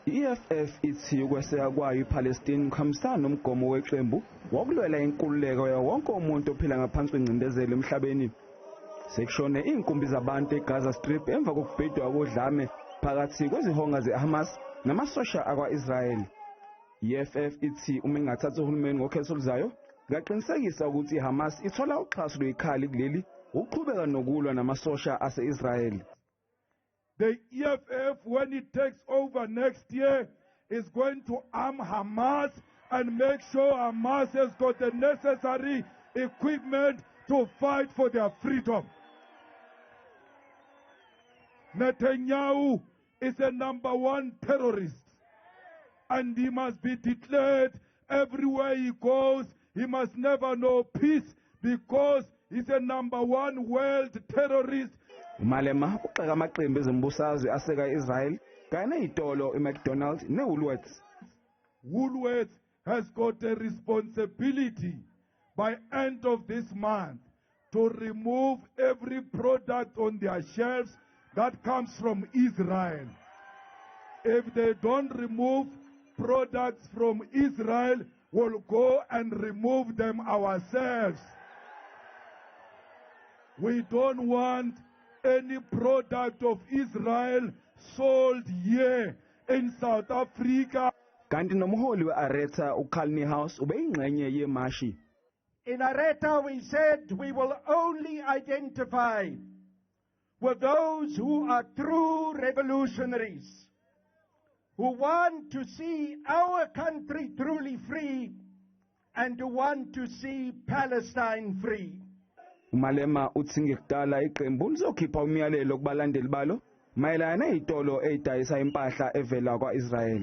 I-EFF ithi ukweseka kwayo iPalestine kuhambisana nomgomo weqembu wokulwela inkululeko yawo wonke umuntu ophila ngaphansi kwengcindezelo emhlabeni. Sekushone iy'nkumbi zabantu eGaza Strip emva kokubhidwa kodlame phakathi kwezihonga ze-Hamas namasosha akwa-Israel. I-EFF ithi uma ingathatha uhulumeni ngokhetho oluzayo, ingaqinisekisa ukuthi iHamas ithola uxhaso lwezikhali kuleli ukuqhubeka nokulwa namasosha ase-Israel. The EFF, when it takes over next year, is going to arm Hamas and make sure Hamas has got the necessary equipment to fight for their freedom. Netanyahu is a number one terrorist, and he must be declared everywhere he goes. He must never know peace because he's a number one world terrorist. uMalema ugxeka amaqembu ezombusazwe aseka i-Israel kanye nezitolo iMcDonald's neWoolworths. Woolworths has got a responsibility by end of this month to remove every product on their shelves that comes from Israel. If they don't remove products from Israel, we'll go and remove them ourselves. We don't want any product of Israel sold here in South Africa. Kanti nomholi we-Areta uCarl Niehaus ubeyingxenye yemashi. In Areta, we said we will only identify with those who are true revolutionaries, who want to see our country truly free and who want to see Palestine free. uMalema uthi ngekudala iqembu lizokhipha umyalelo kubalandeli balo mayelana nezitolo ezidayisa impahla evela kwa-Israel.